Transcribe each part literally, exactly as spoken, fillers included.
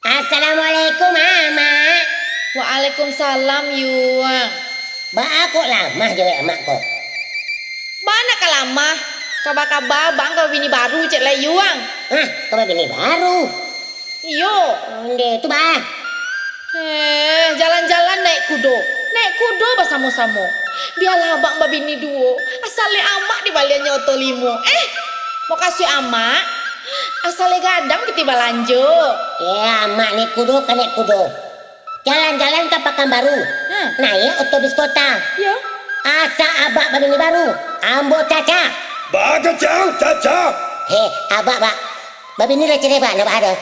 Assalamualaikum, Amak. Waalaikumsalam, Yuang. Baa kok lamah jo amak ko? Baa nak ka lamah, kaba-kaba abang ka babini baru, cek lai Yuang. Hah, ka babini baru? Iyo. Onde tu baa? Eh, jalan-jalan naik kudo. Naik kudo basamo-samo. Bialah abang babini duo, asal dek amak dibaliannyo oto limo. Eh, mukasuik amak, asal dek gadang pitih balanjo. Eh, amak naik kudo ka naik kudo. Jalan-jalan ka Pakanbaru. Hmm. Naik otobus kota. Yo. Asa abak babini baru, ambo cacah. Baa kacau, cacah? Heh, abak, bak. Babini lah cerai, bak. Nak baa doh?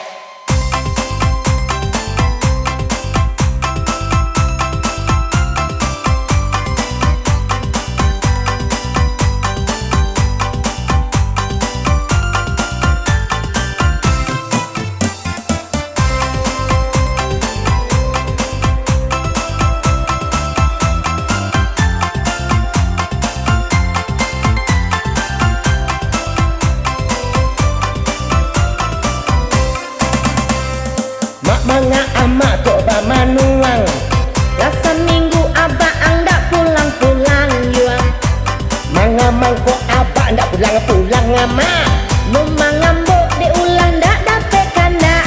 Mak manga amak kok bamanuang. Lah saminggu abak ang dak pulang-pulang, Yuang. Manga mangko abak ndak pulang-pulang, Amak? Mun mangambok dek ulah ndak dapek kandak.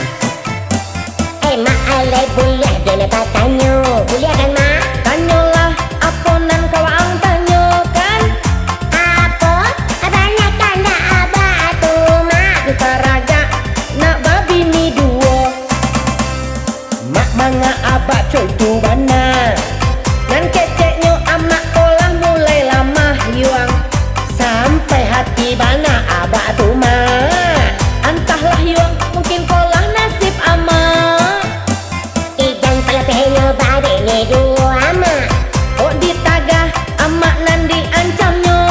Eh, Mak, alai buliah den batanyo? Buliah kan, Mak? Tanyolah, apo nan ka waang tanyokan? Apo? Banyak kandak abak tu, Mak? Taragak nak babini duo. Mak manga abak co itu bana. Nan keceknyo amak ko lah mulai lamah, Yuang. Sampai hati bana abak tu, Mak. Antahlah, Yuang, mungkin ko lah nasib amak. Kijang palapehnyo babini duo, Amak. Kok ditagah amak nan diancamnyo?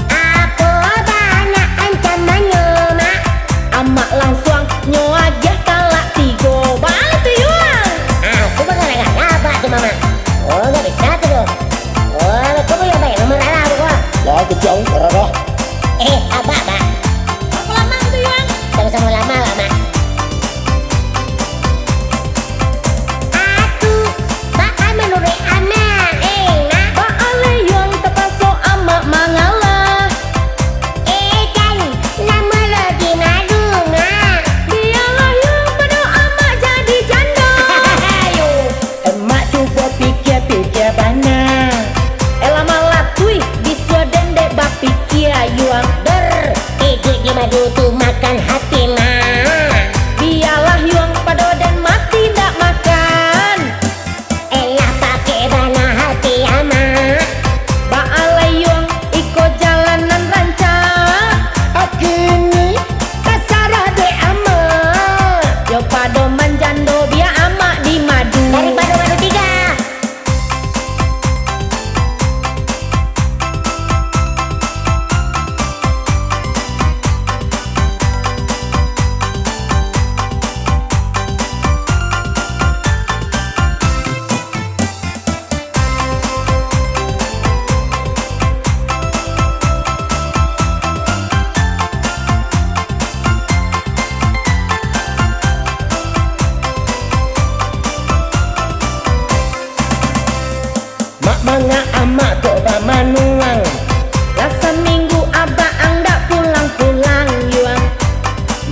Apo banyak ancamannyo, Mak? Amak langsuang nyo agiah talak tigo. Baa tu, Yuang? Ah, tu bagala-gala abak tu, Mamak. Oh, ndak bisa tu doh. Oh, tu pun yang baik, Mamak Rara tu, Bang. Lah, kejang, Rara. Eh, abak, Bak. Bak lamah tu, Yuang. Samo-samo lamah, Bak, Mak. Atu, baa manuruik amak, eh, nak? Baa lai Yuang tapaso amak mangalah. Eh, jan, lamo lo di malu, Mak. Bialah Yuang pado amak jadi jando. Ayo, emak cubo pikia-pikia bana. Elah malatuih, bisuo den dek bapikia, Yuang. Ber, iduik di madu tu makan hati, Mak. Bialah Yuang pado den mati ndak makan. Elah pakek bana hati, Amak. Baa lai Yuang, iko jalan nan rancak. Kini tasarah dek Amak. Yo pado manjando bia amak di madu. Daripado madu tiga. Mak manga amak kok bamanuang. Lah saminggu abak ang dak pulang-pulang, Yuang.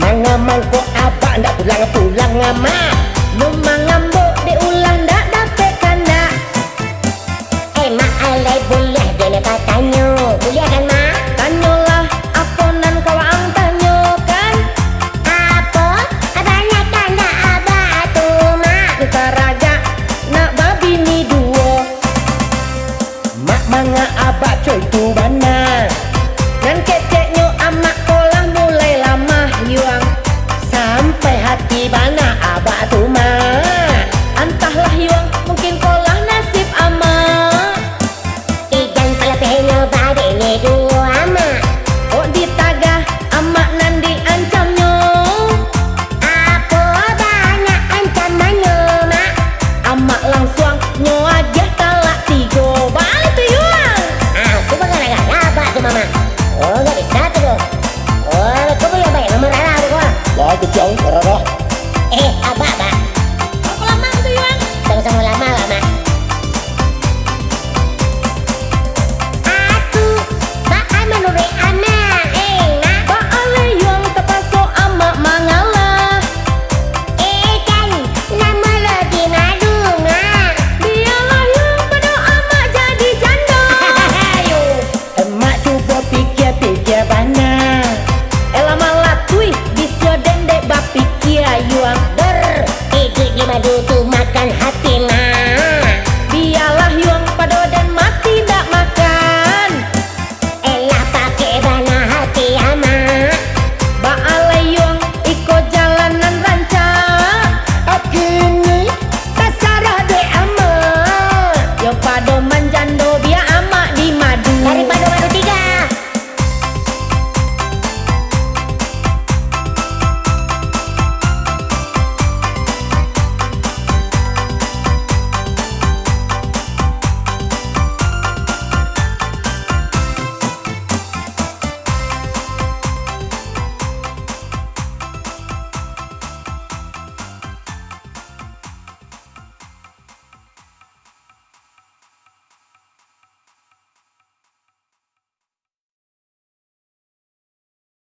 Manga mangko abak ndak pulang-pulang, Amak? Mun mangambok dek ulah ndak dapek kandak. Eh, Mak, alai buliah den batanyo? Buliah kan, Mak? Tanyolah, apo nan ka waang tanyokan? Apo? Banyak kandak abak tu, Mak? Taragak nak babini duo. Mak manga abak co itu bana. Nan ke